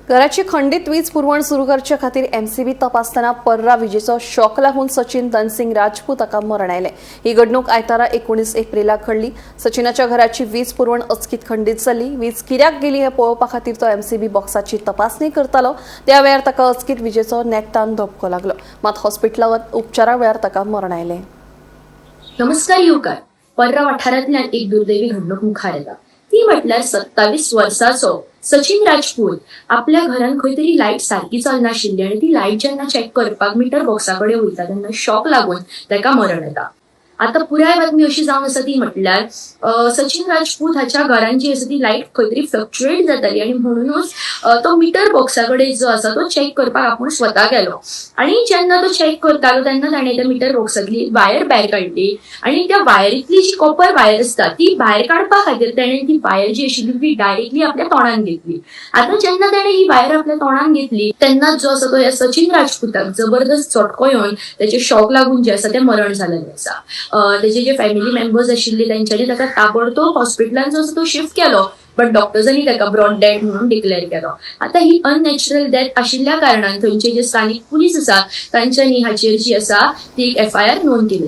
घराची खंडीत वीज पुरवण सुरू करचे खातीर एमसीबी तपासतना पर्रा विजेचो शॉक लागून सचिन धनसिंग राजपूत हाका मरण आयलें. ही घडणूक आयतारा 19 एप्रिलाक घडली. सचिनाच्या घराची वीज पुरवण अचकीत खंडीत जाली. वीज कित्याक गेली हें पळोवपा खातीर तो एमसीबी बॉक्साची तपासणी करतालो. त्या वेळार ताका अचकीत विजेचो नेटान धपको लागलो. मात हॉस्पिटलांत उपचारा वेळार ताका मरण आयलें. नमस्कार येवकार. पर्रा वाठारांतल्यान एक दुर्दैवी घडणूक मुखार येता ती म्हटल्यार 27 वर्साचो सचिन राजपूत आपल्या घरान खंय तरी लायट सारकी चलनाशिल्ली आनी ती लायट जेन्ना चॅक करपाक मिटर बॉक्सा कडेन वयता तेन्ना शॉक लागून ताका मरण येता. आतां पुराय बातमी अशी जावन आसा ती म्हटल्यार सचिन राजपूत हाच्या घरान जी आसा ती लायट खंय तरी फ्लक्च्युएट जाताली आनी म्हणुनूच तो मिटर बॉक्सा कडेन जो आसा तो चॅक करपाक आपूण स्वता गेलो आनी जेन्ना तो चॅक करतालो तेन्ना ताणें त्या मिटर बॉक्सांतली वायर भायर काडली आनी त्या वायरींतली जी कॉपर वायर आसता ती भायर काडपा खातीर ताणें ती वायर जी आशिल्ली ती डायरेक्टली आपल्या तोंडान घेतली. आतां जेन्ना ताणें ही वायर आपल्या तोंडान घेतली तेन्ना जो आसा तो ह्या सचिन राजपुताक जबरदस्त चटको येवन तेचे शॉक लागून जे आसा तें मरण जालेलें आसा. तेजे जे फॅमिली मेंबर्स आशिल्ले तेंच्यांनी ताका ताबडतोब हॉस्पिटलान जो आसा तो शिफ्ट केलो, बट डॉक्टर्सांनी ताका ब्रॉड डेड म्हणून डिक्लेअर केलो. आतां ही अननॅचरल डेथ आशिल्ल्या कारणान थंयचे जे स्थानीक पुलीस आसा तांच्यांनी हाचेर जी आसा ती एक एफआयआर नोंद केली.